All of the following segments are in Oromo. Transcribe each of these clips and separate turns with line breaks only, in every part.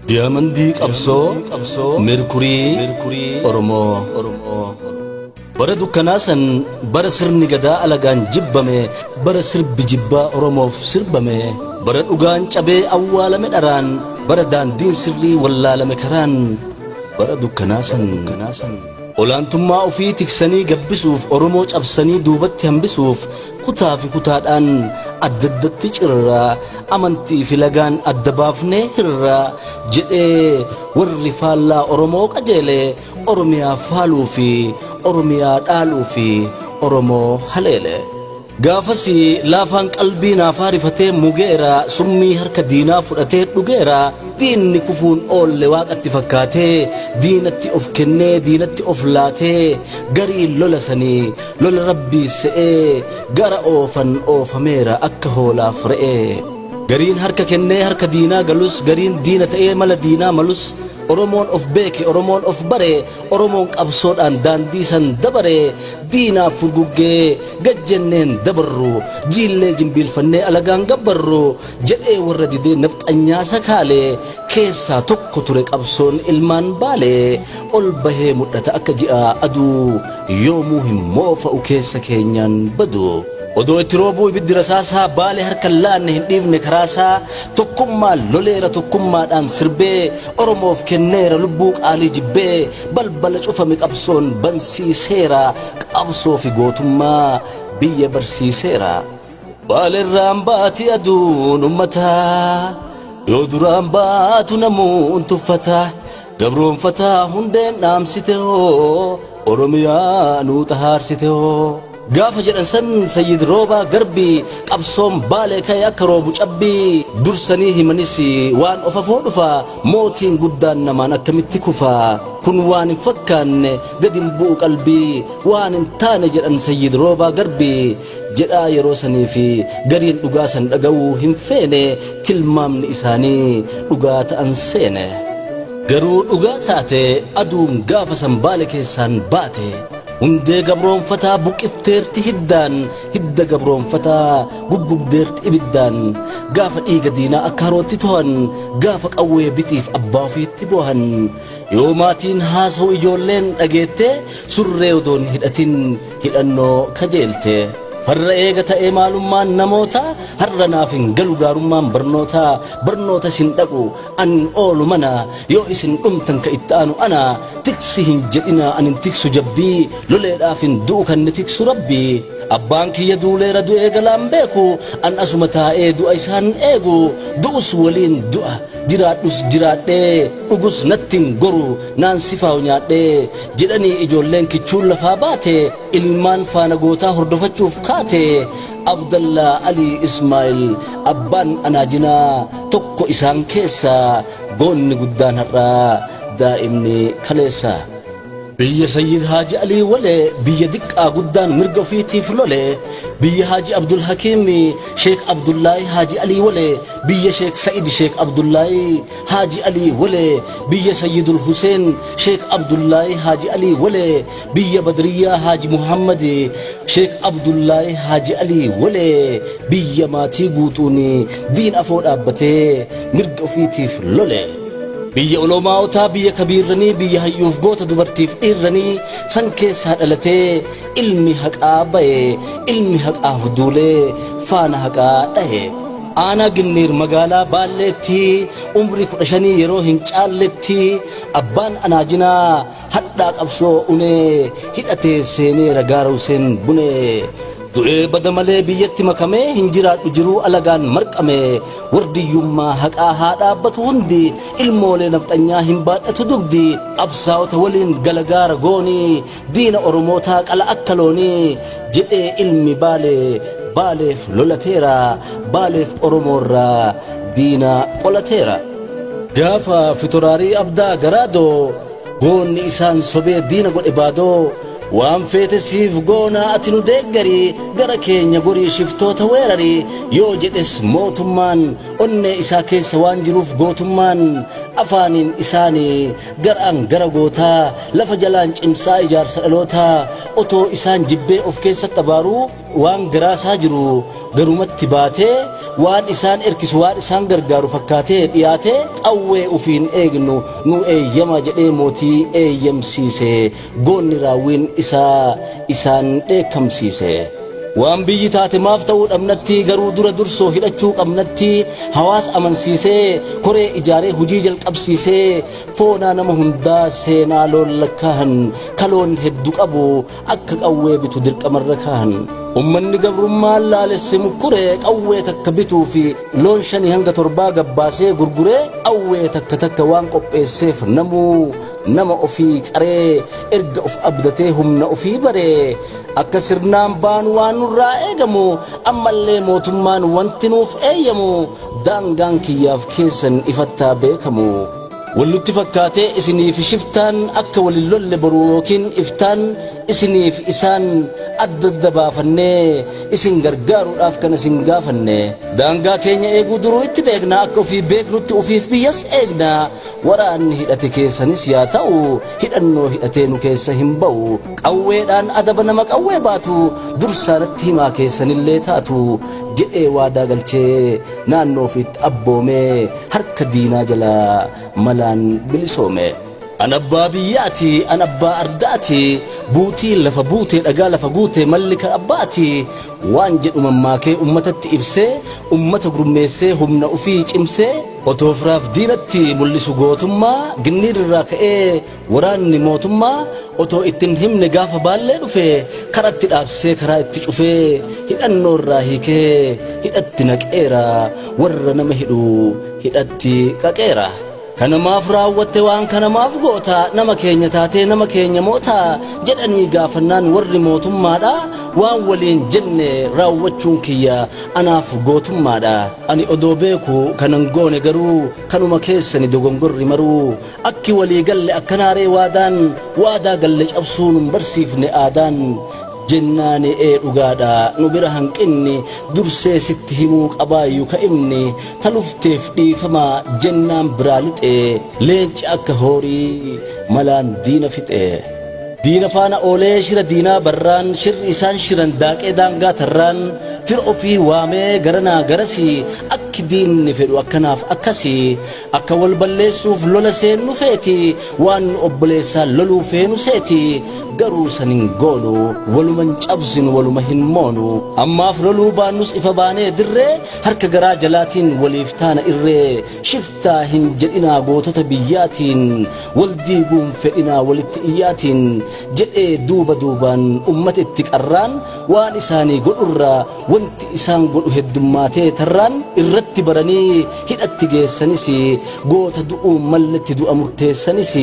Diyaamandii qabsoo Meerkurii Oromoo. Bara dukkanaa san, bara sirni gadaa alagaan jibbame, bara sirbi jibbaa Oromoof sirbame, bara dhugaan cabee awwaalame dharaan, bara daandiin sirrii wallaalame karaan, bara dukkanaa san olaantummaa ofii tiksanii gabbisuuf, Oromoo cabsanii duubatti hambisuuf, kutaa fi kutaadhaan adda addatti cirraa, amantii fi lagaan adda baafnee hirraa jedhee warri faallaa Oromoo qajeele, Oromiyaa faaluu fi Oromiyaa dhaaluu fi Oromoo haleele. Gaafas laafaan qalbii naafaa rifatee mugeera, summii harka diinaa fudhatee dhugeera. Diinni kufuun oolle waaqatti fakkaatee diinatti of kennee diinatti of laatee, garii lola sanii lola rabbii se'ee gara oofan oofameera akka hoolaaf re'ee. Gariin harka kennee harka diinaa galus, gariin diina ta'ee mala diinaa malus, Oromoon of beeke, Oromoon of bare, Oromoon qabsoodhaan daandii san dabare, diinaaf furguggee gajjenneen dabarru, jiillee jimbiilfannee alagaan gabbarru jedhee warra didee nafxanyaa sakaalee keessaa tokko ture qabsoon ilmaan Baalee. Ol bahee mul'ata akka ji'a aduu, yoomuu hin moofa'u, keessa keenyaan badu. Odoo itti roobuu ibiddi rasaasaa, Baalee harka hin laanne, hin dhiifne karaasaa. Tokkummaan loleera, tokkummaadhaan sirbee, Oromoof kenneera lubbuu qaalii jibbee, balbala cufame qabsoon bansiiseera, qabsoo fi gootummaa biyya barsiiseera. Baaleerraan baati aduun ummataa, yoo duraan baatu namuun tuffata, gabroonfataa hundeen dhaamsite hoo, Oromiyaa nuu xahaarsite hoo. Gaafa jedhan san Sayyid Roobaa Garbii, qabsoon Baalee ka'e akka roobu cabbii. Dursanii himanis waan ofafoo dhufa, mootiin guddaan namaan akkamitti kufa? Kun waan hin fakkaanne, gad hin bu'u qalbii, waan hin taane jedhan Sayyid Roobaa Garbii jedhaa yeroo sanii fi gariin dhugaa san dhaga'uu hin feene, tilmaamni isaanii dhugaa ta'an seene. Garuu dhugaa taate aduun gaafa san Baale keessaan baate. Hundee gabroonfataa buqqifteerti hiddaan, hidda gabroonfataa guggubdeerti ibiddaan. Gaafa dhiiga diinaa akka harootti to'an, gaafa qawwee bitiif abbaa ofiitti boohan, yoo maatiin haasa'u ijoolleen dhageette, surree odoon hidhatin hidhannoo kajeelte. Farra eega ta'ee maalummaan namoota, har'a naaf hin galu gaarummaan barnoota. Barnoota isin dhaqu an oolu mana, yoo isin dhumtan ka itti aanu ana. Tiksi hin jedhina, an hin tiksu jabbii, loleedhaaf hin du'u, kan ni tiksu Rabbii. Abbaan kiyya duuleera, du'ee galaan beeku, an asuma taa'ee du'a isaan eegu. Du'us waliin du'a, jiraadhus jiraadhee, dhugus natti hin goru naan sifaa'u nyaadhee jedhanii ijoolleen kichuun lafaa baate, ilmaan faana gootaa hordofachuuf kaate. Abdallaa Alii Ismaa'il abbaan anaajinaa tokko isaan keessa, goonni guddaan har'aa daa'imni kaleessa. Biyya Sayyid Haaji Alii Walee, biyya diqqaa guddaan mirga ofiitiif lole, biyya Haaji Abdul Hakiim Sheek Abdullaahi Haaji Alii Walee, biyya Sheek Sa'id Sheek Abdullaahi Haaji Alii Walee, biyya Sayyidul Huseen Sheek Abdullaahi Haaji Alii Walee, biyya Badriyyaa Haaji Muhammad Sheek Abdullaahi Haaji Alii Walee, biyya maatii guutuun diin afoo dhaabbatee mirga ofiitiif lole. Biyya olomaawotaa, biyya kabiirranii, biyya hayyuuf goota dubartiif dhiirranii san keessaa dhalatee ilmi haqaa baye, ilmi haqaaf duulee faana haqaa dhahe. Aanaa Ginniir magaalaa Baalleetti umrii 15 yeroo hin caalletti abbaan anaajinaa hadhaa qabsoo unee hidhatee seeneera gaara Huseen Bunee. Du'ee bada malee biyyatti makamee hin jiraadhu jiruu alagaan marqame. Wardiyyummaa haqaa haa dhaabbatu hundi, ilmoolee nafxanyaa hin baadhatu dugdi. Qabsaa'ota waliin galagaara goonii, diina Oromootaa qala akka loonii jedhee ilmi Baalee Baaleef lolateera, Baaleef Oromoorraa diina qolateera. Gaafa fitoraarii Abdaa Garaadoo goonni isaan sobee diina godhe baadoo. Waan feete siif goonaa ati nu deeggari, gara keenya gorii shiftoota weerari yoo jedhes mootummaan onnee isaa keessa waan jiruuf gootummaan afaaniin isaanii garaan gara gootaa lafa jalaan cimsaa ijaarsa dhalootaa otoo isaan jibbee of keessatti abaaruu waan garaasaa jiru garumatti baatee waan isaan erkisu waan isaan gargaaru fakkaatee dhiyaatee qawwee ufiin eegnu nu eeyyama jedhee mootii eeyyamsiise goonni raawwiin isaa isaan dheekkamsiise. Waan biyyi taate maaf ta'uu dhabnatti garuu dura dursoo hidhachuu qabnatti hawaasa amansiisee koree ijaaree hujii jalqabsiisee foonaa nama hundaa seenaa loon lakkaahan kaloon heddu qabu akka qawwee bitu dirqamarra kaahan. Ummanni gabrummaan laalesse mukkuree qawwee takka bituu fi loon 5 hanga 7 gabbaasee gurguree qawwee takka takka waan qopheesseef namuu nama ofii qaree erga of abdatee humna ofii baree akka sirnaan baanu waan nurraa eegamu ammallee mootummaan wanti nuuf eeyyamu daangaan kiyyaaf keessan ifattaa beekamu. Wallutti fakkaatee isiniif shiftaan akka walin lolle boru yookiin iftaan isiniif isaan adda adda baafannee isin gargaaruudhaaf kan isin gaafanne. Daangaa keenya eeguu duruu itti beekna akka ofii beeknutti ofiif biyyas eegna. Waraanni hidhate keessanis yaa ta'u hidhannoo hidhatee nu keessa hin ba'u. Qawweedhaan adaba nama qawwee baatu dursaanatti himaa keessanillee taatu jedhee waadaa galchee naannoo ofiitti abboomee harka diinaa jalaa malaan bilisoome. An abbaa biyyaati, an abbaa ardaati, buutii lafa buutee dhagaa lafa guutee malli kan abbaati waan jedhu mammaakee ummatatti ibsee ummata gurmeessee humna ofii cimsee otoo firaaf diinatti mul'isu gootummaa ginniir irraa ka'ee waraanni mootummaa otoo ittiin himne gaafa baallee dhufe karatti dhaabsee karaa itti cufee hidhannoo irraa hiikee hidhatti naqeera warra nama hidhu hidhatti qaqeera. Kanamaaf raawwatte waan kanamaaf goota nama keenya taatee nama keenya moota jedhanii gaafannaan warri mootummaadha waan waliin jenne raawwachuun kiyya anaaf gootummaadha. Ani odoo beeku kanan goone garuu kanuma keessani dogongorri maruu akki walii galle akkanaaree waadaan waadaa galle cabsuun hin barsiifne aadaan jennaani ee dhugaadha nu bira hanqinni dursee sitti himuu qabaayyuu ka'imni talufteef dhiifama jennaan biraa lixee leenci akka horii malaan diina fixee. Diina faana oolee shira diinaa barraan shirri isaan shiran daaqee daangaa tarraan fira ofii waamee garanaa garasii akki diinni fedhu akkanaaf akkasii akka wal balleessuuf lola seennu feeti waan nu obboleessaa loluu feenu seeti garuu san hin goonu waluma hin cabsinu waluma hin moonu ammaaf loluu baannus ifa baanee dirree harka garaa jalaatiin waliif taana irree shiftaa hin jedhinaa gootota biyyaatiin wal diiguun fedhinaa walitti iyyaatiin jedhee duuba duubaan ummata itti qarraan waan isaanii godhurraa wanti isaan godhu heddummaatee tarraan irratti baranii hidhatti geessanis goota du'uun malletti du'a murteessanis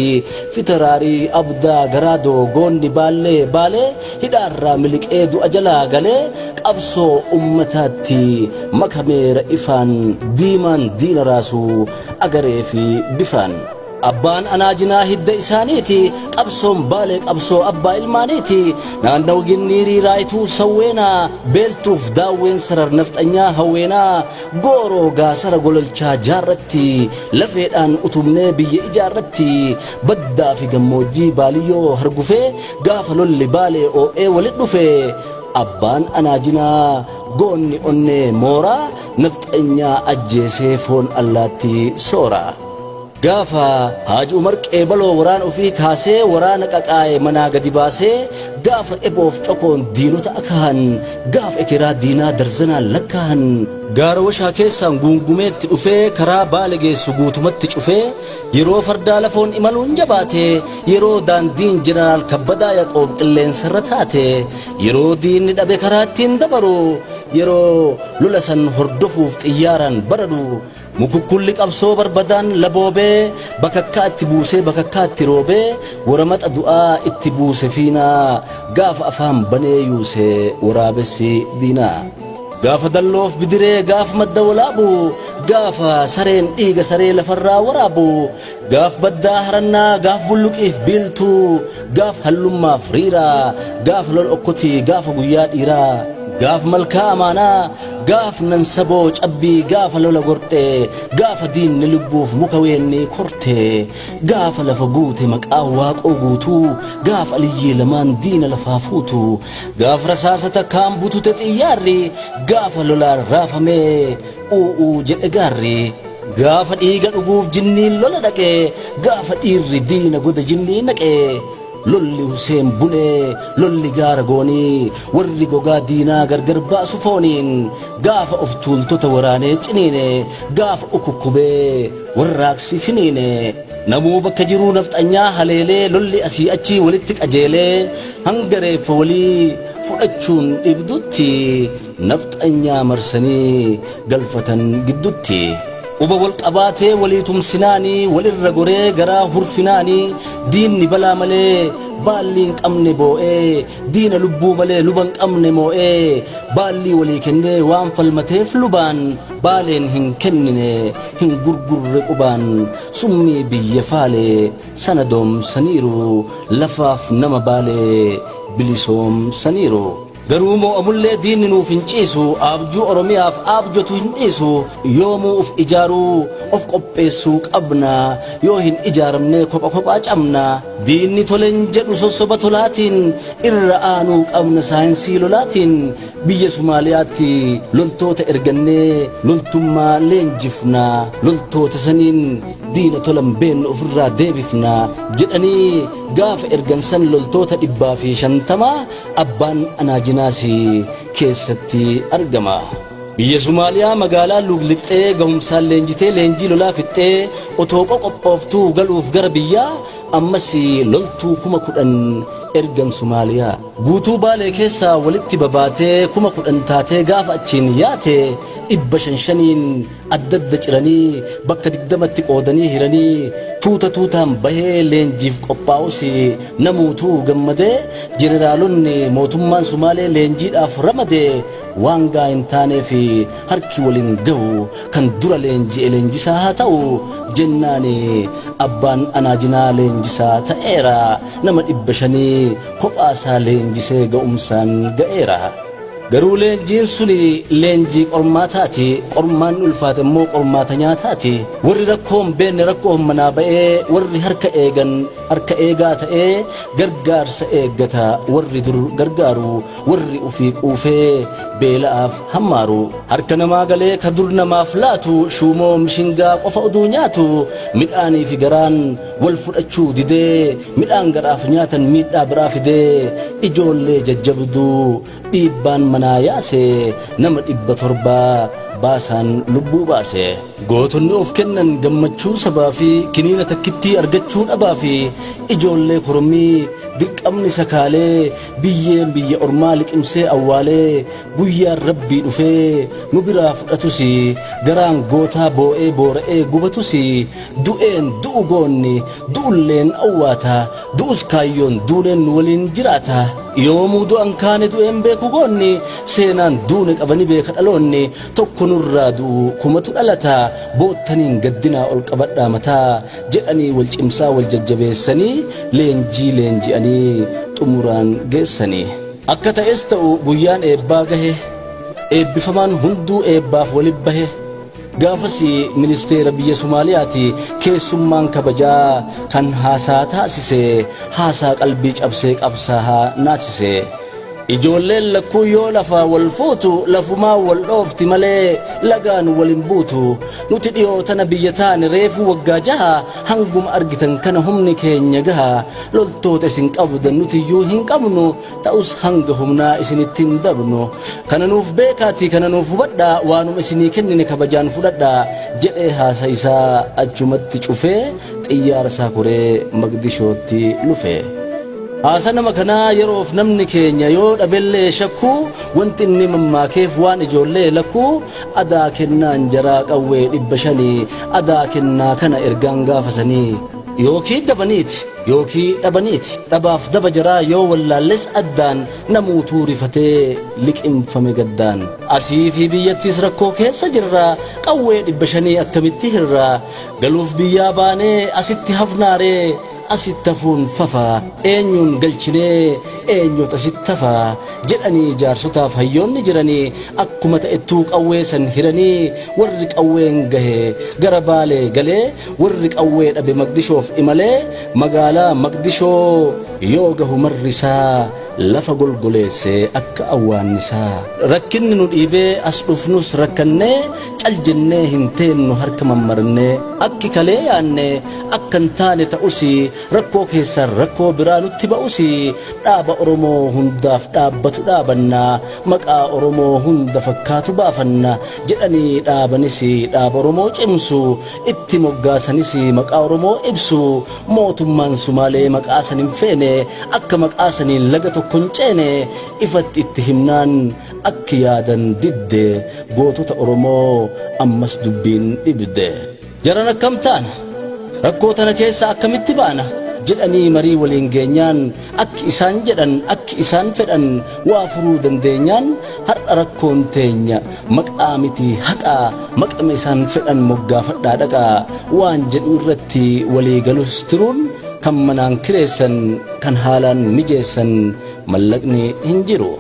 fitaraarii abdaa garaadoo goonni baallee baalee hidhaarraa miliqee du'a jalaa galee qabsoo ummataatti makameera ifaan diimaan diina raasuu agaree fi bifaan. Abbaan anaajinaa hidda isaaniiti qabsoon baalee qabsoo abbaa ilmaaniiti naannawa ginniirii raayituu sawweenaa beeltuuf daawween sarar nafxanyaa hawweenaa gooroo gaasara gololchaa jaarratti lafeedhaan utubnee biyya ijaarratti baddaa fi gammoojjii baaliyyoo hargufee gaafa lolli baalee oo'ee walit dhufe abbaan anaajinaa goonni onnee mooraa nafxanyaa ajjeesee foon allaatti soora. Gaafa Haaji Umar Qeebaloo waraana ofii kaasee waraana qaqaa'e manaa gadi baasee gaafa eboof cokoon diinota akahan gaafa ekeraa diinaa darzanaan lakkaahan gaara washaa keessaan guungumeetti dhufee karaa baale geessu guutumatti cufee yeroo fardaa lafoon imaluun jabaate yeroo daandiin jeneraal Kabbadaa Yaqoob qilleensarra taate yeroo diinni dhabe karaa ittiin dabaru yeroo lola san hordofuuf xiyyaaraan baradu Mukukkulli qabsoo barbadaan laboobee bakakkaa itti buusee bakakkaa itti roobee waramaxa du'aa itti buuse fiinaa gaafa afaan banee yuuse waraabessi diinaa. Gaafa dalloof bidiree gaaf madda walaabu, gaafa sareen dhiiga saree lafarraa waraabu, gaaf baddaa harannaa gaaf bulluqiif biiltuu, gaaf hallummaaf riiraa, gaaf lol okkotii gaafa guyyaa dhiiraa, gaaf malkaa amaanaa, gaaf nansaboo cabbii gaafa lola gorxee, gaafa diinni lubbuuf muka weennii kortee, gaafa lafa guute maqaa waaqoo guutuu, gaaf aliyyii lamaan diina lafaa fuutu, gaaf rasaasa takkaan butute xiyyaarri, gaafa lolaan raafamee u'uu jedhe gaarri. Gaafa dhiiga dhuguuf jinniin lola dhaqee, gaafa dhiirri diina goda jinnii naqee, lolli Huseen Bunee, lolli gaara goonii, warri gogaa diinaa gargar baasu fooniin, gaafa of tuultota waraanee ciniine, gaafa ukukkubee warraaqsi finiine. Namuu bakka jiruu nafxanyaa haleelee lolli asii achii walitti qajeelee hanga reeffa walii fudhachuun dhibdutti nafxanyaa marsanii galfatan giddutti. Quba wal qabaatee walii tumsinaanii walirra goree garaa hurfinaanii diinni balaa malee baallii hin qabne boo'ee diina lubbuu malee luba hin qabne moo'ee baallii walii kennee waan falmateef lubaan baaleen hin kennine hin gurgurre qubaan summii biyya faalee sana doomsaniiru lafaaf nama baalee bilisoomsaniiru. Garuu moo'amullee diinni nuuf hin ciisu, aabjuu Oromiyaaf aabjotu hin dhiisu, yoomuu uf ijaaruu of qopheessuu qabna, yoo hin ijaaramne kopha kophaa cabna. Diinni tolen jedhu sossoba tolaatiin, irra aanuu qabna saayinsii lolaatiin, biyya Somaaliyaatti loltoota ergannee loltummaa leenjifna, loltoota saniin diina tolan beennu ofirraa deebifna jedhanii gaafa ergan san loltoota 150 abbaan Anaajinaas keessatti argama. Biyya Somaaliyaa magaalaa Luuglixxee gahumsaan leenjitee leenjii lolaa fixxee otoo qoqophooftuu galuuf gara biyyaa ammas loltuu 10,000 ergan Somaaliyaa. Guutuu Baalee keessaa walitti babaatee 10,000 taatee gaafa achiin yaate 500-5n adda adda ciranii bakka 20tti qoodanii hiranii tuuta tuutaan bahee leenjiif qophaa'us namuutuu gammadee jeneraalonni mootummaan Sumaalee leenjiidhaaf ramadee waan gaa hin taaneef harki waliin gahu kan dura leenji'e leenjisaa haa ta'u jennaan abbaan Anaajinaa leenjisaa ta'eera nama 500 kophaasaa leenjisee ga'umsaan ga'eera. Garuu leenjiin suni leenjii qormaataati, qormaanni ulfaate immoo qormaata nyaataati. Warri rakkoo hin beekne rakkoo manaa ba'ee, warri harka eegan harka eegaa ta'ee gargaarsa eeggata, warri dur gargaaru, warri ufii quufee beela'aaf hammaaru. Harka namaa galee ka dur namaaf laatu, shuumoo mishingaa qofa oduu nyaatu, midhaanii fi garaan wal fudhachuu didee, midhaan garaaf nyaatan miidhaa biraa fidee, ijoollee jajjabduu dhiibbaan manaa yaase nama 700 baasaan lubbuu baase. Gootonni of kennan gammachuu sabaa fi kiniina takkittii argachuu dhabaa fi ijoollee korommii dirqamni sakaalee biyyeen biyya ormaa liqimsee awwaalee guyyaan rabbii dhufee nu biraa fudhatus garaan gootaa boo'ee boora'ee gubatus du'een du'u goonni du'ulleen awwaata du'us kaayyoon duuneen nu waliin jiraata. Yoomuu du'an kaane du'een beeku goonni seenaan duune qabani beeka dhaloonni tokko nurraa du'u kumatu dhalata boottaniin gaddinaa ol qabadhaa mataa jedhanii wal cimsaa wal jajjabeessanii leenjii leenji'anii xumuraan geessanii. Akka ta'es ta'u guyyaan eebbaa gahe eebbifamaan hunduu eebbaaf walit bahe. Gaafas ministeera biyya Somaaliyaati keessummaan kabajaa kan haasaa taasise haasaa qalbii cabsee qabsaahaa naasise. Ijoolleen lakkuu yoo lafaa wal fuutu lafumaa wal dhoofti malee lagaan wal hin buutu. Nuti dhiyoo tana biyya taane reefuu waggaa jaha hanguma argitan kana humni keenya gaha. Loltoota isin qabdan nuti iyyuu hin qabnu ta'us hanga humnaa isinitti hin dabnu. Kana nuuf beekaatii kana nuuf hubadhaa waanuma isinii kennine kabajaan fudhadhaa jedhee haasa isaa achumatti cufee xiyyaara isaa koree Maqdishootti lufe. Haasa nama kanaa yeroof namni keenya yoo dhabellee shakkuu wanti inni mammaakeef waan ijoollee lakkuu adaa kennaan jaraa qawwee 500 adaa kennaa kana ergaan gaafasanii. Yookii dabaniiti yookii dhabaniiti. Dhabaaf daba jaraa yoo wallaalles addaan namuutuu rifatee liqimfame gaddaan. Asii fi biyyattis rakkoo keessa jirra qawwee 500 akkamitti hirra. Galuuf biyyaa baanee asitti hafnaaree asitti hafuun fafa eenyuun galchinee eenyuut asitti hafa jedhanii jaarsotaaf hayyoonni jiranii akkuma ta'ettuu qawwee san hiranii warri qawween gahe gara Baalee galee warri qawwee dhabe Maqdishoof imalee magaalaa Maqdishoo yoo gahu marrisaa lafa golgoleesse akka awwaannisaa. Rakkinni nu dhiibee as dhufnus rakkannee cal jennee hin teennu harka mammarnee akki kalee yaanne akka hin taane ta'usi rakkoo keessaan rakkoo biraa nutti ba'usi dhaaba Oromoo hundaaf dhaabbatu dhaabanna maqaa Oromoo hunda fakkaatu baafanna jedhanii dhaabanis dhaaba Oromoo cimsu itti moggaasanis maqaa Oromoo ibsu mootummaan Sumaalee maqaa san hin feene akka maqaa saniin laga tokko hin ceene ifatti itti himnaan akki yaadan didde gootota Oromoo ammas dubbiin dhibde. Jaran akkam taana? Rakkoo tana keessa akkamitti baana? Jedhanii marii waliin geenyaan akki isaan jedhan akki isaan fedhan waa furuu dandeenyaan har'a rakkoon teenya maqaa miti haqaa maqama isaan fedhan moggaafadhaa dhaqaa waan jedhu irratti walii galus tiruun kan manaan kireessan kan haalaan mijeessan mallaqni hin jiru.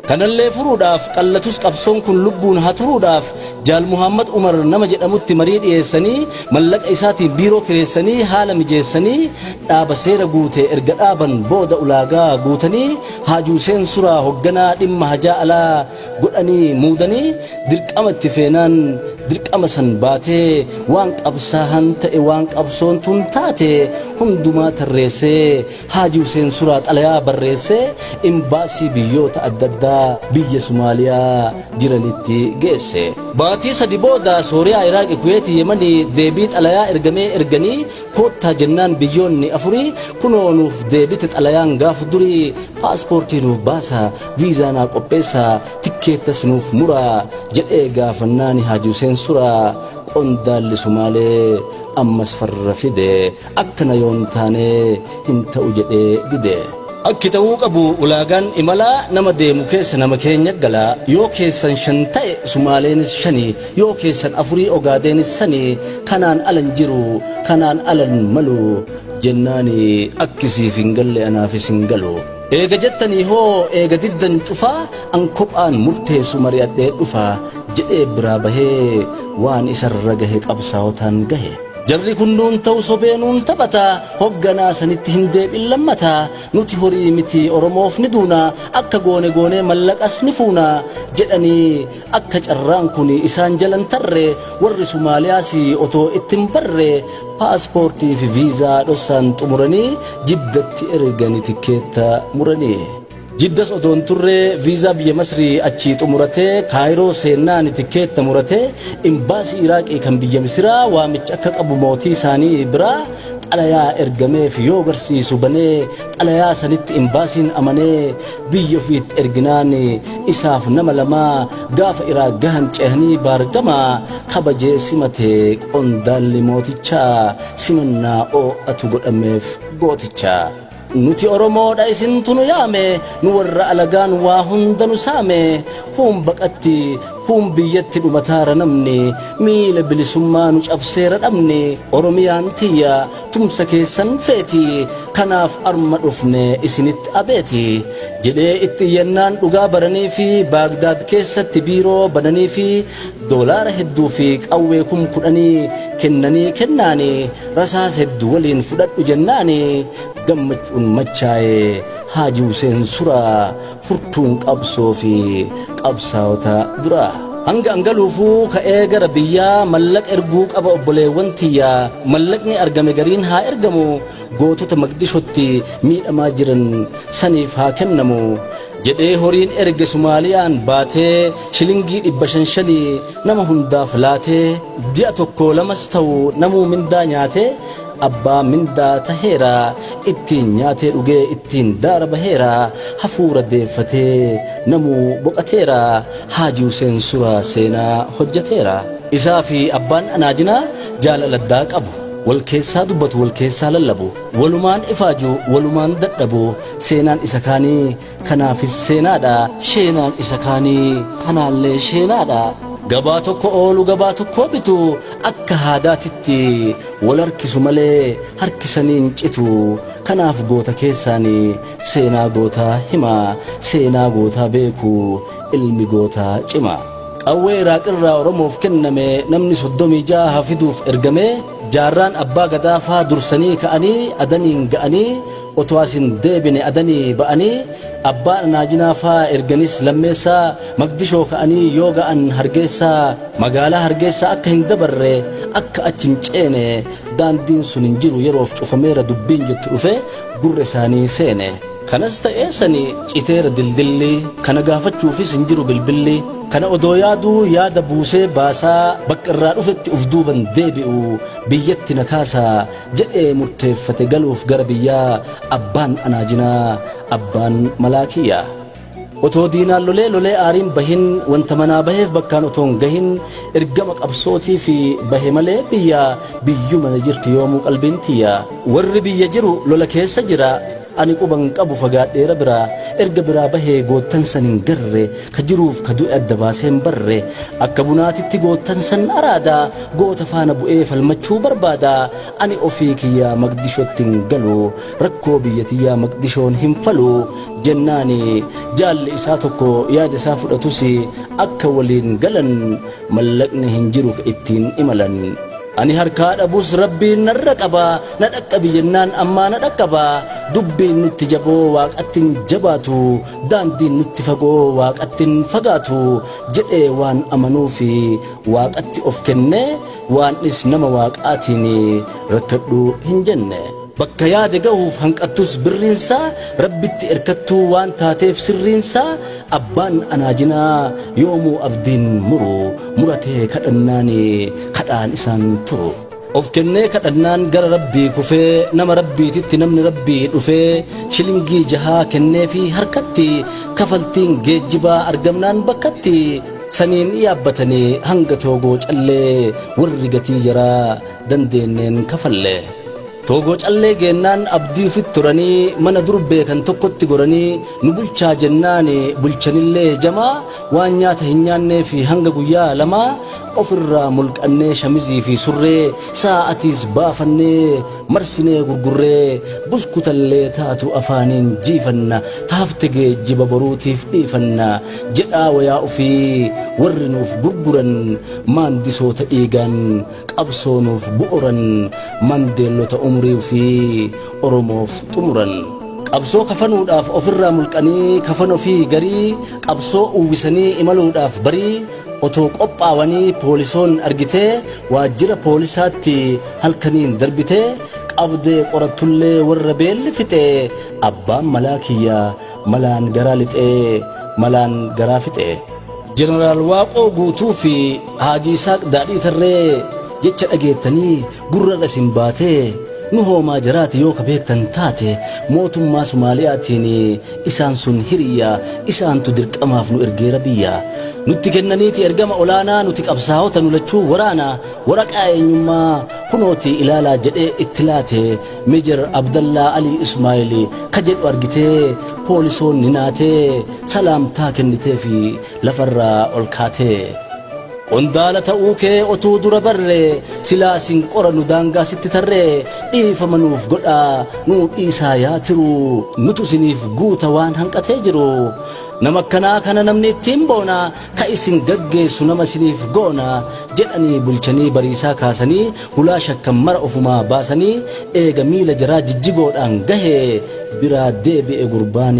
Kanallee furuudhaaf qallatus qabsoon kun lubbuun haa turuudhaaf Jaal Muhammad Umar nama jedhamutti marii dhiyeessanii mallaqa isaatiin biiroo kireessanii haala mijeessanii dhaaba seera guute erga dhaaban booda ulaagaa guutanii Haaji Huseen Suraa hogganaa dhimma hajaa alaa godhanii muudanii dirqama itti feenaan dirqama san baatee waan qabsaahan ta'e waan qabsoon tun taate hundumaa tarreessee Haaji Huseen Suraa xalayaa barreessee imbaasii biyyoota adda addaa biyya Sumaaliyaa jiranitti geesse. Baatii sadi booda Sooriyaa, Iraaqi, Kuweeti, Yemanii deebii xalayaa ergamee erganii koottaa jennaan biyyoonni afurii kunoo nuuf deebite xalayaan gaaf durii paaspoortii nuuf baasaa, viizaa naa qopheessaa, tikkeettas nuuf muraa jedhee gaafannaani Haaji Huseen Suraa qondaalli Sumaalee ammas farra fide. Akkana yoon taane hin ta'u jedhee dide. Akki ta'uu qabu ulaagaan imalaa nama deemu keessa nama keenya gala. Yoo keessan shan ta'e Sumaaleenis shani, yoo keessan afurii Ogaadeenis sani, kanaan alan jiru, kanaan alan malu jennaani akki siif hin galle anaafis hin galu. Eega jettanii hoo eega diddan cufaa an kophaan murteessu mari'adhee dhufa jedhee biraa bahee waan isarra gahe qabsaawotaan gahe. Jarri kun nuun ta'u sobee nuun taphata hogganaa sanitti hin deeb'in lammata nuti horii miti Oromoof ni duuna akka goone goonee mallaqas ni fuuna jedhanii akka carraan kun isaan jalan tarre warri Sumaaliyaas otoo itti hin barre paaspoortii fi viizaa dhossaan xumuranii Jiddatti ergani tikkeetta muranii. Jiddas otoo hin turre viizaa biyya Masrii achii xumuratee Kaayiroo seennaani tikkeetta muratee imbaasii Iraaqii kan biyya Misiraa waamicha akka qabu mootii isaanii biraa xalayaa ergameef yoo garsiisu banee xalayaa sanitti imbaasiin amanee biyya ofiitti erginaan isaaf nama lamaa gaafa Iraaq gahan ceehanii baargamaa kabajee simate qondaalli mootichaa simannaa oo'atu godhameef gooticha. Nuti Oromoodha isintu nu yaame, nu warra alagaan waa hunda nu saame. Kuun baqatti, kuun biyyatti dhumataara namni, miila bilisummaa nu cabseera dhabni. Oromiyaan tiyya tumsa keessan feeti, kanaaf arma dhufne isinitti abeeti. Jedhee itti iyyannaan dhugaa baranii fi Baagdaad keessatti biiroo bananii fi doolaara hedduu fi qawwee 10,000 kennanii kennaani rasaasa hedduu waliin fudhadhu jennaani gammachuun machaaye Haaji Huseen Suraa furtuun qabsoo fi qabsaa'ota duraa. Hanga an galuufuu ka'ee gara biyyaa mallaqa erguu qaba obboleewwan tiyya mallaqni argame gariin haa ergamu gootota Maqdishotti miidhamaa jiran saniif haa kennamu jedhee horiin erge Sumaaliyaan baatee shilingii 500 shanii nama hundaaf laatee ji'a tokko lamas ta'u namuu mindaa nyaatee abbaa mindaa taheera ittiin nyaatee dhugee ittiin daara baheera hafuura deeffatee namuu boqateera Haaji Huseen Suraa seenaa hojjateera. Isaa fi abbaan Anaajinaa jaalala addaa qabu. Wal keessaa dubbatu wal keessaa lallabu. Walumaan ifaaju walumaan dadhabu. Seenaan isa kaanii kanaafis seenaadha. Sheenaan isa kaanii kanaallee sheenaadha. Gabaa tokko oolu gabaa tokko bitu akka haadaatitti wal harkisu malee harkisanii hin citu. Kanaaf goota keessaanii seenaa gootaa hima. Seenaa gootaa beeku ilmi gootaa cima. Qawwee Iraaqirraa Oromoof kenname namni 36 fiduuf ergame jaarraan abbaa gadaa faa dursanii ka'anii adaniin ga'anii otoo as hin deebine adanii ba'anii abbaan anaajinaa faa erganis lammeessaa Maqdishoo ka'anii yoo ga'an Hargeessaa magaalaa Hargeessaa akka hin dabarre akka achi hin ceene daandiin sun hin jiru yeroof cufameera dubbiin jettu dhufe gurra isaanii seene. Kanas ta'ee sani citeera dildilli, kana gaafachuufis hin jiru bilbilli. Kana odoo yaaduu yaada buusee baasaa, bakka irraa dhufetti uf duuban deebi'u, biyyatti na kaasaa jedhee murteeffate galuuf gara biyyaa abbaan anaajinaa, abbaan malaa kiyya. Otoo diinaan lolee lolee aariin bahin, wanta manaa baheef bakkaan otoo hin gahin, ergama qabsootii fi bahe malee biyya, biyyuma na jirti yoomuu qalbiin tiyya. Warri biyya jiru lola keessa jira, ani quban qabu fagaadheera biraa, erga biraa bahee goottan san hin garre, ka jiruuf ka du'e adda baasee hin barre. Akka bunaatitti goottan san araada, goota faana bu'ee falmachuu barbaada, ani ofii kiyyaa Maqdishootti hin galu, rakkoo biyya tiyyaa Maqdishoon hin falu. Jennaani jaalli isaa tokko yaada isaa fudhatus akka waliin galan mallaqni hin jiru ka ittiin imalan. Ani harkaa dhabus Rabbiin narra qaba, na dhaqqabi jennaan ammaa na dhaqqaba. Dubbiin nutti jaboo waaqatti hin jabaatu, daandiin nutti fagoo waaqatti hin fagaatu jedhee waan amanuufi waaqatti of kenne, waan'is nama waaqaatiin rakkadhu hin jenne. Bakka yaade gahuuf hanqattus birriinsaa Rabbitti erkattuu waan taateef sirriinsaa abbaan anaajinaa yoomuu abdiin muru muratee kadhannaani kadhaan isaan turu. Of kennee kadhannaan gara Rabbii kufee nama Rabbiititti namni Rabbii dhufee shilingii jahaa kenneefii harkatti kafaltiin geejjibaa argamnaan bakkatti saniin yaabbatanii hanga Toogoo callee warri gatii jaraa dandeenneen kafalle. Toogoo callee geennaan abdii ufitti turanii mana dur beekan tokkotti goranii nu bulchaa jennaan bulchanillee jamaa waan nyaata hin nyaannee fi hanga guyyaa lamaa ofirraa mulqannee shamizii fi surree saa'atiis baafannee marsinee gurgurree buskutallee taatu afaaniin jiifanna taafte geejjiba boruutiif dhiifanna jedhaa wayaa ufii warri nuuf gurguran maandisoota dhiigaan qabsoo nuuf bu'uran mandeellota umurii ofii Oromoof xumuran. Qabsoo kafanuudhaaf ofirraa mulqanii kafan ofii garii qabsoo uwwisanii imaluudhaaf barii otoo qophaawanii poolisoon argitee waajjira poolisaatti halkaniin darbitee qabdee qorattullee warra beelli fixee abbaan malaa kiyya malaan garaa lixee malaan garaa fixee. Jeneraal Waaqoo Guutuu fi Haajii Isaaq Daadhii Tarree jecha dhageettanii gurrarra isin baatee nu hoomaa jaraati yoo ka beektan taate mootummaa Sumaaliyaatiin isaan sun hiriyya isaantu dirqamaaf nu ergeera biyya. Nutti kennaniiti ergama olaanaa nuti qabsaa'ota nu lachuu waraana waraqaa eenyummaa kunooti ilaalaa jedhee itti laate Meejar Abdallaa Alii Ismaa'il ka jedhu argitee poolisoonni naatee salaamtaa kenniteefi lafarraa ol kaatee. Qondaala ta'uu kee otuu dura barre silaa sin qoranu daangaa sitti tarree dhiifama nuuf godhaa nuu dhiisaa yaa tiruu nutu isiniif guuta waan hanqatee jiru. Nama akkanaa kana namni ittiin boona ka isin gaggeessu nama isiniif goona jedhanii bulchanii bariisaa kaasanii hulaa shakkan mara ofumaa baasanii eega miila jaraa jijjigoodhaan gahe biraa deebi'e gurbaan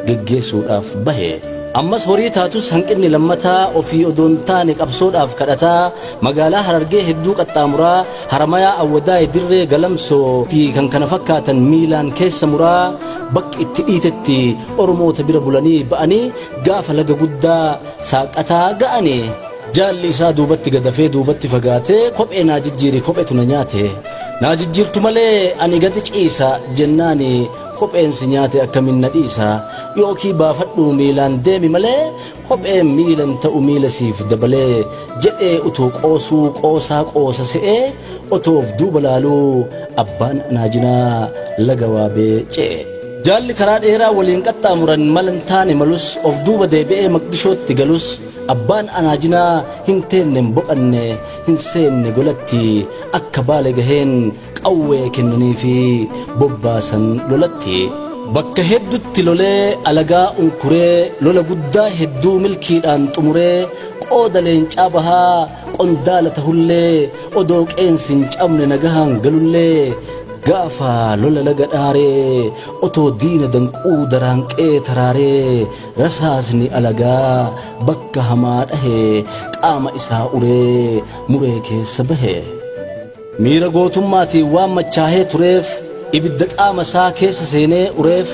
geggeessuudhaaf bahe. Ammas horii taatus hanqinni lammataa ofii odoon taane qabsoodhaaf kadhataa magaalaa Harargee hedduu qaxxaamuraa Haramayaa Awwadaay Dirree Galamsoo fi kan kana fakkaatan miilaan keessa muraa bakki itti dhiitetti Oromoota bira bulanii ba'anii gaafa laga guddaa saaqataa ga'anii. Jaalli isaa duubatti gadafee duubatti fagaatee kophee naa jijjiiri kophetu na nyaate. Naa jijjiirtu malee ani gadi ciisa jennaani Kopheen si nyaate akkamiin na dhiisa? Yookii baafadhuu miilaan deemi malee kopheen miilan ta'u miila siif dabalee jedhee utuu qoosuu qoosaa qoosa se'ee otoo of duuba laaluu abbaan anaajinaa laga waabee ce'e. Jaalli karaa dheeraa waliin qaxxaamuran mala hin taane malus of duuba deebi'ee Maqdishootti galus abbaan anaajinaa hin teenne hin boqanne hin seenne golatti akka baale gaheen qawwee kennaniifii bobbaasan lolatti. Bakka heddutti lolee alagaa unkuree lola guddaa hedduu milkiidhaan xumuree qooda leencaa bahaa qondaala tahullee odoo qeensi hin cabne nagahaan galullee gaafa lola laga dhaaree otoo diina danquu daraanqee taraaree rasaasni alagaa bakka hamaa dhahe qaama isaa uree muree keessa bahe. Miira gootummaatiin waan machaahee tureef ibidda qaama isaa keessa seenee ureef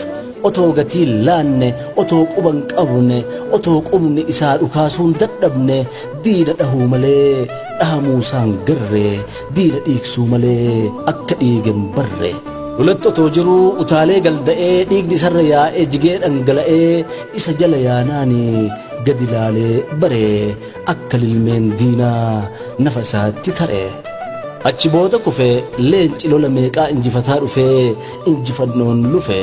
otoo gatii hin laanne otoo quba hin qabne otoo qubni isaa dhukaasuun dadhabne diina dhahuu malee dhahamuu isaa hin garre diina dhiigsuu malee akka dhiige hin barre. Lolatti otoo jiruu utaalee galda'ee dhiigni isarra yaa'ee jigee dhangala'ee isa jala yaanaani gadi laalee bare akka lilmeen diinaa nafa isaatti tare. Achi booda kufe leenci lola meeqaa injifataa dhufee injifannoon lufe.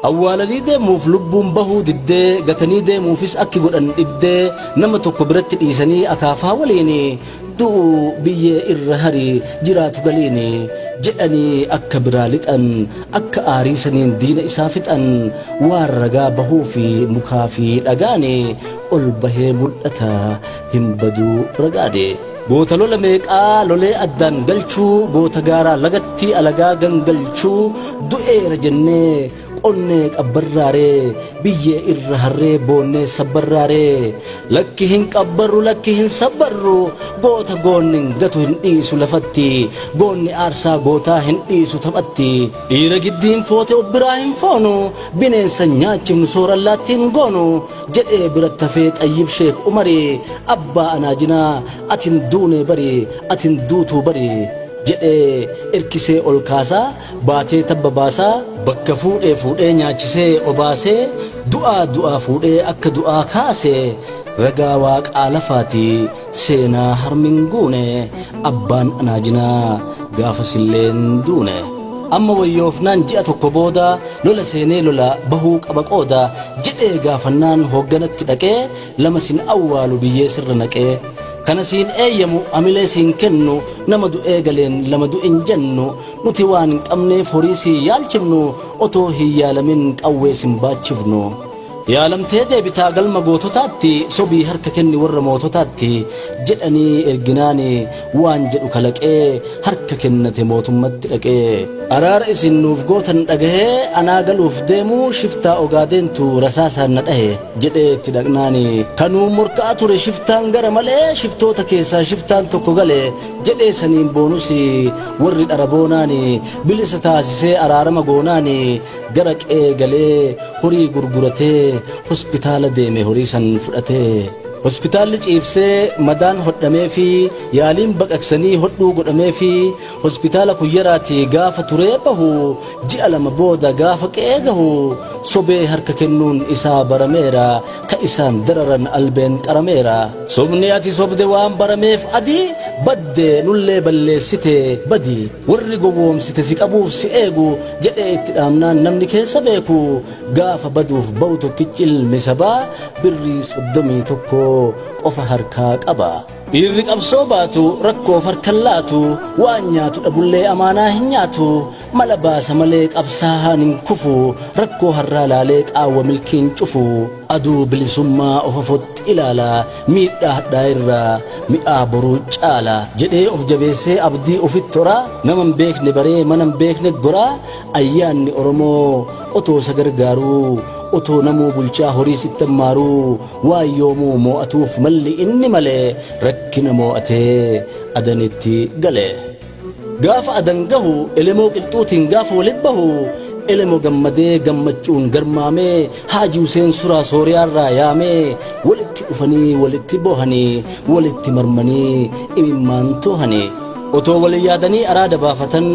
Awwaalanii deemuuf lubbuun bahuu diddee gatanii deemuufis akki godhan dhibdee nama tokko biratti dhiisanii akaafaa waliin du'u biyyee irra hari jiraatu galiin jedhanii akka biraa lixan akka aarii saniin diina isaa fixan waan ragaa bahuu fi mukaa fi dhagaan ol bahee mul'ata hin baduu ragaade. Goota lola meeqaa lolee addaan galchuu goota gaaraa lagatti alagaa gangalchuu du'eera jennee qonnee qabbarraaree biyyee irra harree boonnee sabbarraaree lakki hin qabbarru lakki hin sabbarru goota goonni hin gatu hin dhiisu lafatti goonni aarsaa gootaa hin dhiisu taphatti dhiira giddiin foote of biraa hin foonu bineensa nyaachifnu soorallaatti hin goonu jedhee biratti hafee Xayyib Sheek Umari abbaa anaajinaa atin duunee bari atin duutuu bari jedhee erkisee ol kaasaa baatee tabba baasaa bakka fuudhee fuudhee nyaachisee obaasee du'aa du'aa fuudhee akka du'aa kaasee ragaa waaqaa lafaati seenaa harmin guune abbaan anaajinaa gaafasillee hin duune. Amma wayyoofnaan ji'a tokko booda lola seenee lola bahuu qaba qooda jedhee gaafannaan hoogganatti dhaqee lama sin awwaalu biyyee sirra naqee kana siin eeyyamu amilee siin kennu nama du'ee galeen lama du'in jennu nuti waan hin qabneef horii siin yaalchifnu otoo hin yaalamin qawwee sin baachifnu. Yaalamtee deebitaa galma goototaatti sobii harka kenni warra moototaatti jedhanii erginaani waan jedhu kalaqee harka kennate mootummatti dhaqee. Araara isin nuuf gootan dhagahee anaa galuuf deemuu shiftaa ogaadeentu rasaasaan na dhahe jedhee itti dhaqnaani. Kanuu morkaa ture shiftaan gara malee shiftoota keessaa shiftaan tokko gale jedhee saniin boonus warri dhara boonaani bilisa taasisee araarama goonaani gara qe'ee galee horii gurguratee hospitaala deeme horii san fudhatee. Hospitaalli ciibsee madaan hodhamee fi yaaliin baqaqsanii hodhuu godhamee fi hospitaala kuyyaraatii gaafa turee bahu ji'a lama booda gaafa qe'ee gahu sobee harka kennuun isaa barameera ka isaan dararan albeen qarameera. Sobni ati sobde waan barameef adii badde nullee balleessite badi warri gowwoomsite si qabuuf si eegu jedhee itti dhaamnaan namni keessa beeku gaafa baduuf ba'u tokkichi ilmi sabaa birrii 31 qofa harkaa qaba. Dhiirri qabsoo baatu rakkoof harkan laatu waan nyaatu dhabullee amaanaa hin nyaatu mala baasa malee qabsaa'aan hin kufu rakkoo harraa laalee qaawwa milkiin cufu aduu bilisummaa of afotti ilaala miidhaa hadhaa irraa mi'aa boruu caala jedhee of jabeessee abdii ofitti horaa nama hin beekne baree mana hin beekne goraa ayyaanni Oromoo otoo isa gargaaruu otoo namuu bulchaa horii sitti hammaaruu waan yoomuu moo'atuuf malli inni malee rakkina moo'atee adanitti gale. Gaafa adan gahu elemoo qilxuutiin gaafa walitti bahu elemo gammadee gammachuun garmaamee Haaji Huseen Suraa Sooriyaarraa yaamee walitti dhufanii walitti boohanii walitti marmanii imimmaan toohanii. Otoo wal yaadanii araada baafatan,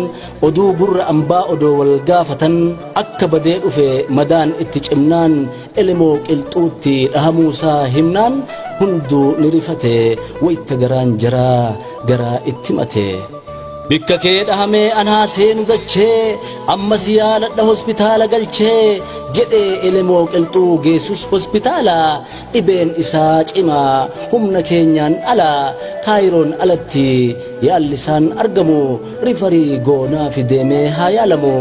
oduu gurra ambaa odoo wal gaafatan, akka badee dhufe madaan itti cimnaan, Elemoo Qilxuutti dhahamuusaa himnaan, hunduu ni rifate wayta garaan jaraa garaa itti mate. Bikka kee dhahamee anaa seenu dachee, ammas yaaladha hospitaala galchee, jedhee Elemoo Qilxuu geessus hospitaala. Dhibeen isaa cimaa humna keenyaan ala, Kaayiroon alatti yaalli isaan argamu, rifarii goonaafi deemee haa yaalamu,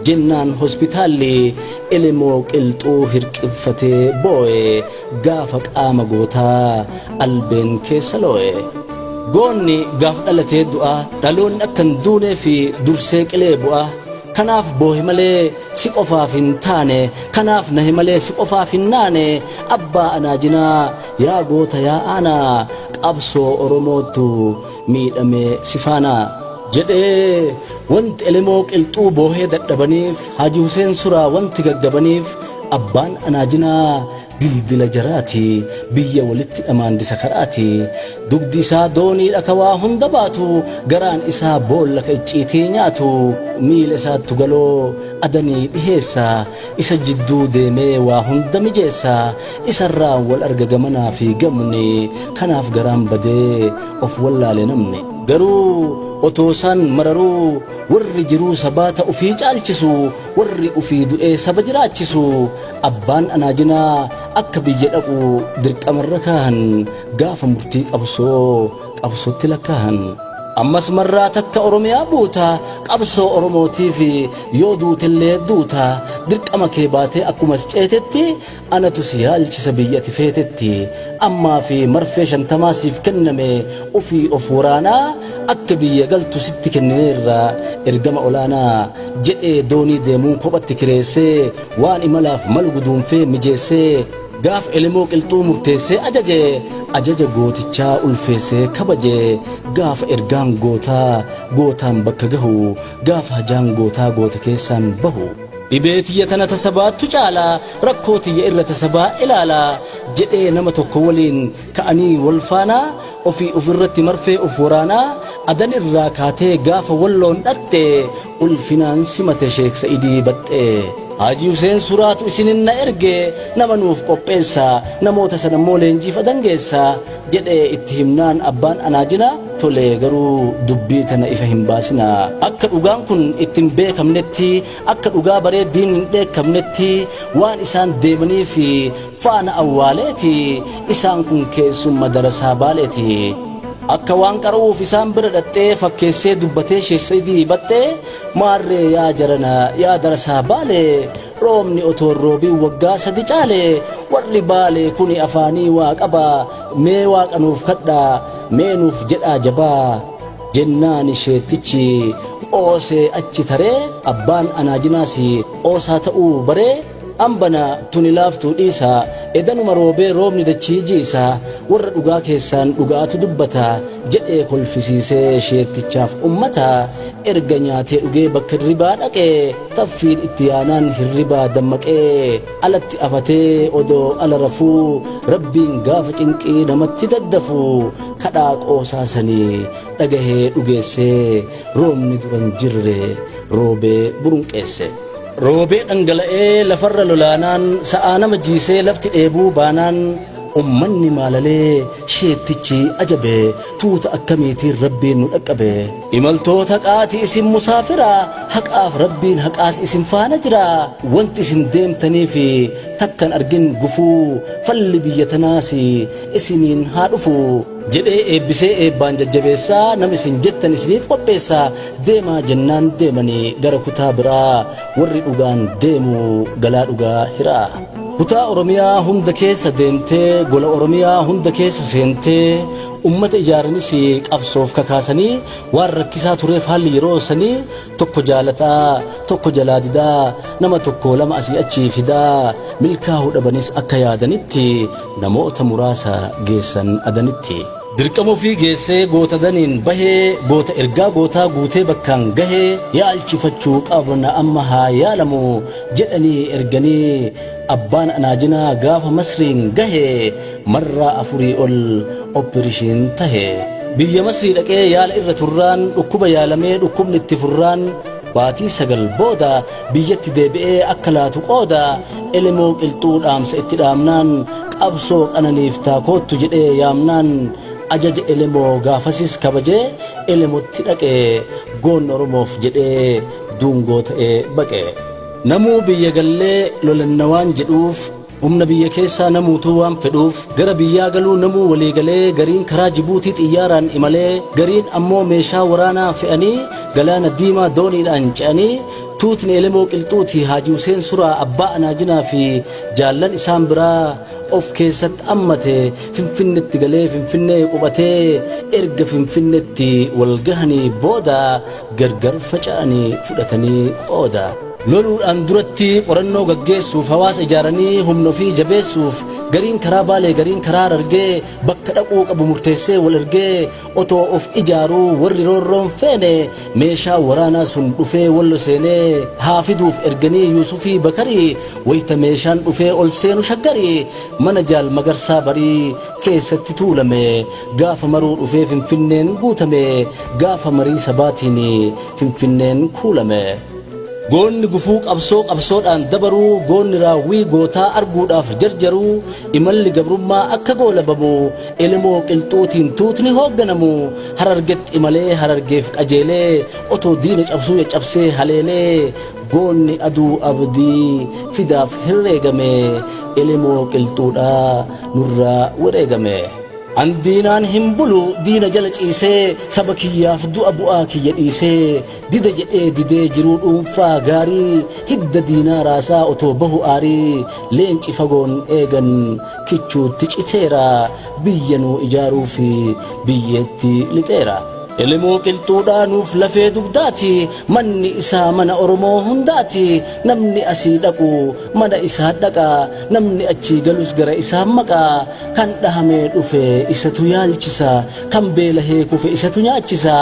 jennaan hospitaalli Elemoo Qilxuu hirqinfatee boo'e gaafa qaama gootaa albeen keessa loo'e. Goonni gaaf dhalatee du'a, dhaloonni akka hin duuneef dursee qilee bu'a. Kanaaf boohe malee si qofaaf hin taane, kanaaf nahe malee si qofaaf hin naane, abbaa anaajinaa yaa goota yaa aanaa, qabsoo Oromoottu miidhame si faana. Jedhee wanti Elemoo Qilxuu boohee dadhabaniif, Haaji Huseen Suraa wanti gaggabaniif, abbaan anaajinaa dildila jaraati, biyya walitti dhamaandisa karaati. Dugdi isaa dooniidha ka waa hunda baatu, garaan isaa boolla ka icciitii nyaatu, miila isaattu galoo adanii dhiheessa, isa jidduu deemee waa hunda mijeessa, isarraan wal arga gamanaa fi gamni, kanaaf garaan badee of wallaale namni. Garuu otoo isaan mararuu warri jiruu sabaa ta ufii caalchisu, warri ufii du'ee saba jiraachisu, Abbaan Anaajinaa akka biyya dhaqu dirqamarra kaahan, gaafa murtii qabsoo qabsootti lakkaahan. Ammas marraa takka Oromiyaa buuta, qabsoo Oromootiif yoo duutellee duuta, dirqama kee baatee akkumas ceetetti anatu si yaalchisa biyya ati feetetti. Ammaa fi marfee 50 siif kenname ufii of waraanaa akka biyya galtu sitti kennineerra ergama olaanaa, jedhee doonii deemuun kophatti kireessee waan imalaaf malu guduunfee mijeessee gaaf Elemoo Qilxuu murteessee ajaje, ajaja gootichaa ulfeessee kabaje, gaafa ergaan gootaa gootaan bakka gahu, gaafa hajaan gootaa goota keessaan bahu. Dhibee tiyya tana ta sabaattu caala, rakkoo tiyya irra ta sabaa ilaala, jedhee nama tokko waliin ka'anii wal faanaa ofii ufirratti marfee uf waraanaa Adan irraa kaatee gaafa Walloon dhaqxe ulfinaan simate Sheek Sa'idii Baxxee. Haajii Huseen Suraatu isinin na erge, nama nuuf qopheessa, namoota sana immoo leenjiif Adan geessa, jedhee itti himnaan abbaan Anaajina tole, garuu dubbii tana ifa hin baasina. Akka dhugaan kun itti hin beekamnetti, akka dhugaa baree diinni hin dheekkamnetti, waan isaan deemaniif faana awwaaleeti, isaan kun keessumma darasaa Baaleeti. Akka waan qara'uuf isaan bira dhaxxee fakkeessee dubbatee Sheek Sa'idii Baxxee, maarree yaa jarana, yaa darasaa Baalee, roobni otoo hin roobiin waggaa 3 caale, warri Baalee kuni afaanii waa qaba, mee waaqa nuuf kadhaa, mee nuuf jedhaa jabaa, jennaani sheettichi qoosee achi taree, abbaan Anaajinaas qoosaa ta'uu baree, Ambana tuni laaftuu dhiisa, edanuma roobee roobni dachii jiisa, warra dhugaa keessaan dhugaatu dubbata, jedhee kolfisiisee sheettichaaf ummata. Erga nyaatee dhugee bakka hirribaa dhaqe, taffiin itti yaanaan hirribaa dammaqee alatti afatee odoo ala rafuu, Rabbiin gaafa cinqii namatti daddafu kadhaa qoosaa sanii dhagahee dhugeessee roobni duran jirre roobee burunqeesse. Roobee dhangala'ee lafarra lolaanaan, sa'aa nama jiisee lafti dheebuu baanaan, ummanni maalalee sheettichi ajabe, tuuta akkamiitiin Rabbiin nu dhaqqabe. Imaltoota qaati isin musaafira, haqaaf Rabbiin haqaas isin faana jira, wanti isin deemtaniif takkan argin gufuu, falli biyya tanaas isiniin haa dhufu, jedhee eebbisee eebbaan jajjabeessaa, nama isin jettan isiniif qopheessaa, deemaa jennaan deemanii gara kutaa biraa, warri dhugaan deemu galaa dhugaa hiraa. Kutaa Oromiyaa hunda keessa deemtee, gola Oromiyaa hunda keessa seentee, ummata ijaaranis qabsoof kakaasanii, waan rakkisaa tureef haalli yeroo sanii tokko jaalataa tokko jalaa didaa, nama tokko lama asii achii fidaa, milkaa'uu dhabanis akka yaadanitti namoota muraasa geessan Adanitti. Dirqama ofii geessee goota Adaniin bahee, goota ergaa gootaa guutee bakkaan gahee, yaalchifachuu qabna amma haa yaalamu jedhanii erganii, abbaan Anaajinaa gaafa Masriin gahe marraa afurii ol oppirishiin tahe. Biyya Masrii dhaqee yaala irra turraan dhukkuba yaalamee dhukkubni itti furraan baatii 9 booda biyyatti deebi'ee akka laatu qooda Elemoo Qilxuu dhaamsa itti dhaamnaan qabsoo qananiiftaa koottu jedhee yaamnaan ajaja Elemoo gaafasis kabajee Elemotti dhaqe goonni Oromoof jedhee duungoo ta'ee baqe. Namuu biyya gallee lolanna waan jedhuuf Humna biyya keessaa namuutuu waan fedhuuf gara biyyaa galuu namuu walii galee gariin karaa Jibuutii xiyyaaraan imalee gariin ammoo meeshaa waraanaa fe'anii galaana diimaa dooniidhaan ce'anii tuutni Elemoo Qilxuutii Haaji Huseen Suraa Abbaa Anaajinaa fi jaallan isaan biraa of keessatti ammate Finfinnetti galee Finfinnee qubatee erga Finfinnetti wal gahanii booda gargar faca'anii fudhatanii qooda. Loluudhaan duratti qorannoo gaggeessuuf, hawaasa ijaaranii humna ofii jabeessuuf, gariin karaa Baalee gariin karaa Harargee bakka dhaquu qabu murteessee wal ergee otoo of ijaaruu warri roorroon feene meeshaa waraanaa sun dhufee Wallo seenee haa fiduuf erganii Yuusufii Bakarii wayta meeshaan dhufee ol seenu Shaggarii mana Jaal Magarsaa Barii keessatti tuulame gaafa maruu dhufee Finfinneen guutame gaafa marii sabaatiin Finfinneen kuulame. Goonni gufuu qabsoo qabsoodhaan dabaruu, goonni raawwii gootaa arguudhaaf jarjaruu, imalli gabrummaa akka goolabamu, Elemoo Qilxuutiin tuutni hoogganamu, Harargetti imalee Harargeef qajeelee, otoo diina cabsuu caccabsee haleelee, goonni aduu abdii fidaaf herreegame, Elemoo Qilxuudhaa nurraa wareegame. An diinaan hin bulu diina jala ciisee, saba kiyyaaf du'a bu'aa kiyya dhiisee, Dida jedhee didee jiruu dhuunfaa gaarii hidda diinaa raasaa otoo bahu aarii leenci fagoon eegan kichuutti citeera biyya nuu ijaaruuf biyyeetti lixeera. Elemoo Qilxuudhaa nuuf lafee dugdaati manni isaa mana Oromoo hundaati namni asii dhaqu mana isaa dhaqa namni achii galus gara isaa maqa kan dhahamee dhufe isatu yaalchisa Kan beelahee kufe isatu nyaachisa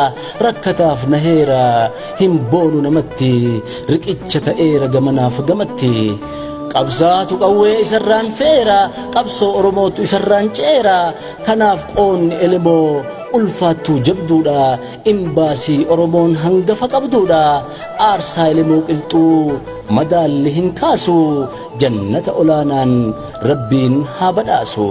Rakkataaf naheera hin boonu namatti Riqicha ta'eera gamanaaf gamatti Qabsaatu qawwee isarraan fe'eera Qabsoo Oromootu isarraan ce'eera Kanaaf qoonni Elemoo ulfaattuu jabduudha Imbaasii Oromoon hangafa qabduudha Aarsaa Elemoo Qilxuu madaalli hin kaasu Jannata olaanaan Rabbiin haa badhaasu.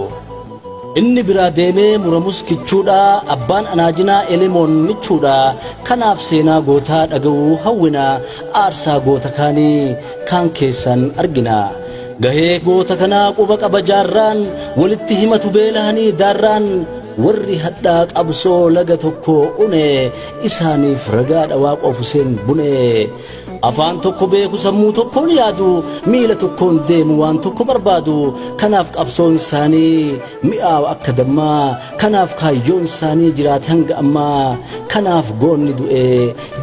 Inni biraa deemee muramus kichuudha, abbaan anaajinaa Elemoon michuudha. Kanaaf seenaa gootaa dhaga'uu hawwina, aarsaa goota kaanii kaan keessaan argina. Gahee goota kanaa quba qaba jaarraan, walitti himatu beelahanii daarraan. Warri hadhaa qabsoo laga tokko une, isaaniif ragaadha Waaqoof Huseen Bune. Afaan tokko beeku sammuu tokkoon yaadu miila tokkoon deemu waan tokko barbaadu kanaaf qabsoon isaanii mi'aawa akka dammaa kanaaf kaayyoon isaanii jiraate hanga ammaa kanaaf goonni du'e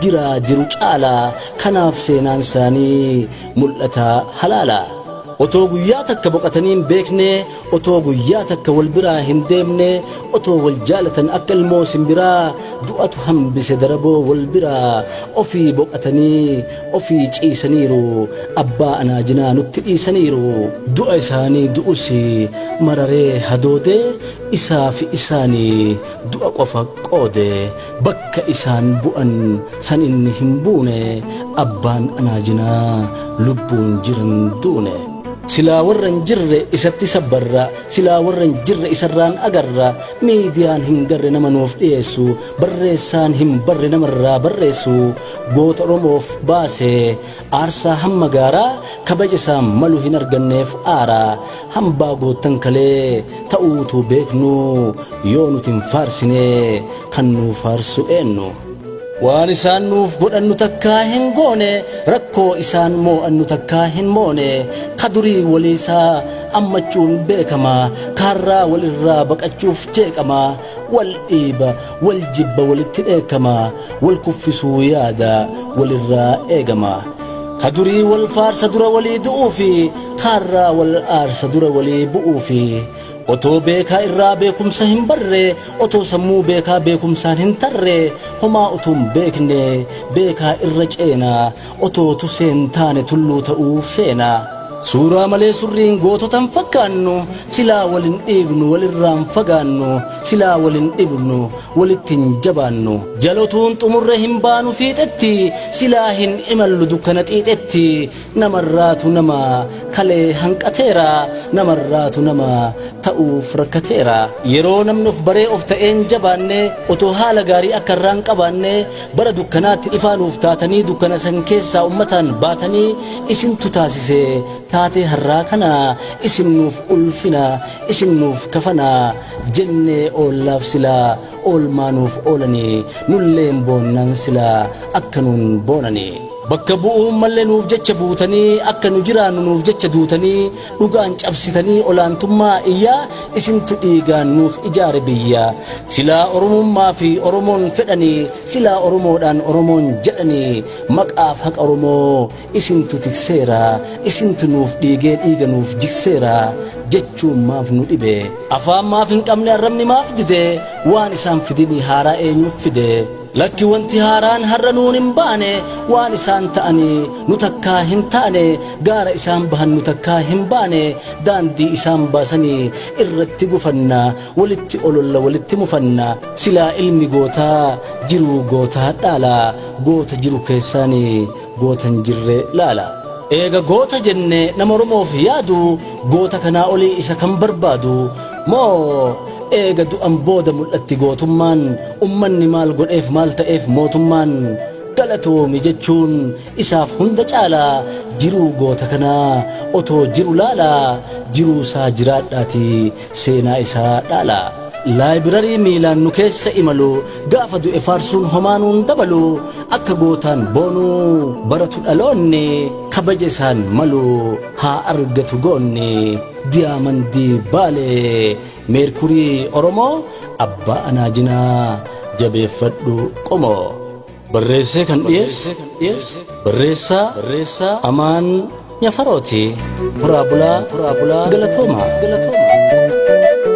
jiraa jiru caala kanaaf seenaan isaanii mul'ata halaala. Otoo guyyaa takka boqatanii hin beekne Otoo guyyaa takka wal biraa hin deemne, otoo wal jaalatan akka ilmoo simbiraa, du'atu hambise daraboo wal biraa. Ofii boqatanii, ofii ciisaniiru, abbaa anaajinaa nutti dhiisaniiru. Du'a isaanii du'us mararee hadoodee, isaa fi isaanii du'a qofa qoode. Bakka isaan bu'an san inni hin buune, abbaan anaajinaa lubbuun jiran duune. Silaa warra hin jirre isatti sabbarra, silaa warra hin jirre isarraan agarra, miidiyaan hin garre nama nuuf dhiyeessu, barreessaan hin barre namarraa barreessu, goota Oromoof baase aarsaa hamma gaaraa, kabaja isaan malu hin arganneef aara, hambaa goottan kalee ta'uutuu beeknuu, yoo nuti hin faarsine kan nuu faarsu eennu? Waan isaan nuuf godhan nu takkaa hin goone, rakkoo isaan moo'an nu takkaa hin moone. Ka durii waliisaa ammachuun beekama, kaarraa walirraa baqachuuf jeeqama. Wal dhiiba, wal jibba walitti dheekkama, wal kuffisuu yaada walirraa eegama. Ka durii wal faarsa dura walii du'uufi, kaarraa wal aarsa dura walii bu'uufi. Otoo beekaa irraa beekumsa hin barre, otoo sammuu beekaa beekumsaan hin tarre, homaa utuu hin beekne beekaa irra ceena, otoo tusee hin taane tulluu ta'uu feena. Suuraa malee surriin goototan fakkaannu, silaa walin dhiibnu walirraan fagaannu, silaa walin dhibnu walitti hin jabaannu. Jalotuun xumurre hin baanu fiixetti, silaa hin imallu dukkana xiixetti. Namarraatu nama kalee hanqateera, namarraatu nama ta'uuf rakkateera. Yeroo namni of baree of ta'een jabaanne, otoo haala gaarii akka irraan qabaanne, bara dukkanaatti ifaa nuuf taatanii, dukkana san keessaa ummataan baatanii, isintu taasise taatee har'aa kana. Isin nuuf ulfina, isin nuuf kafana jennee oollaaf silaa oolmaa nuuf oolanii, nulleen boonnan silaa akka nuun boonanii. Bakka bu'uun mallee nuuf jecha buutanii, akka nu jiraannu nuuf jecha duutanii, dhugaan cabsitanii olaantummaa iyyaa, isintu dhiigaan nuuf ijaare biyya. Silaa Oromummaa fi Oromoon fedhanii, silaa Oromoodhaan Oromoon jedhanii, maqaaf haqa Oromoo isintu tikseera, isintu nuuf dhiigee dhiiga nuuf jigseera jechuun maaf nu dhibe? Afaan maaf hin qabne, arrabni maaf dide? Waan isaan fidinii haaraa eenyuuf fide? Lakki, wanti haaraan har'a nuun hin baane, waan isaan ta'anii nu takkaa hin taane, gaara isaan bahan nu takkaa hin baane, daandii isaan baasanii irratti gufanna, walitti ololla, walitti mufanna. Silaa ilmi gootaa jiruu gootaa dhaala, goota jiru keessaanii goota hin jirre laala. Eega goota jenne nama Oromoof yaadu, goota kanaa olii isa kan barbaadu? Moo eega du'an booda mul'atti gootummaan? Ummanni maal godheef, maal ta'eef mootummaan? Galatoomi jechuun isaaf hunda caala. Jiruu goota kanaa otoo jiru laala, jiruu isaa jiraadhaati seenaa isaa dhaala. Laayibirarii miilaan nu keessa imalu, gaafa du'e faarsuun homaanuun dabalu. Akka gootaan boonuu baratu dhaloonni, kabaja isaan malu haa argatu goonni. Diyaamandii Baalee, meerkurii Oromoo, abbaa anaajinaa, jabeeffadhu qomoo. Barreessee kan dhiyeesse barreessaa Amaan Nyafarooti. Horaa bulaa, horaa bulaa, galatooma, galatooma.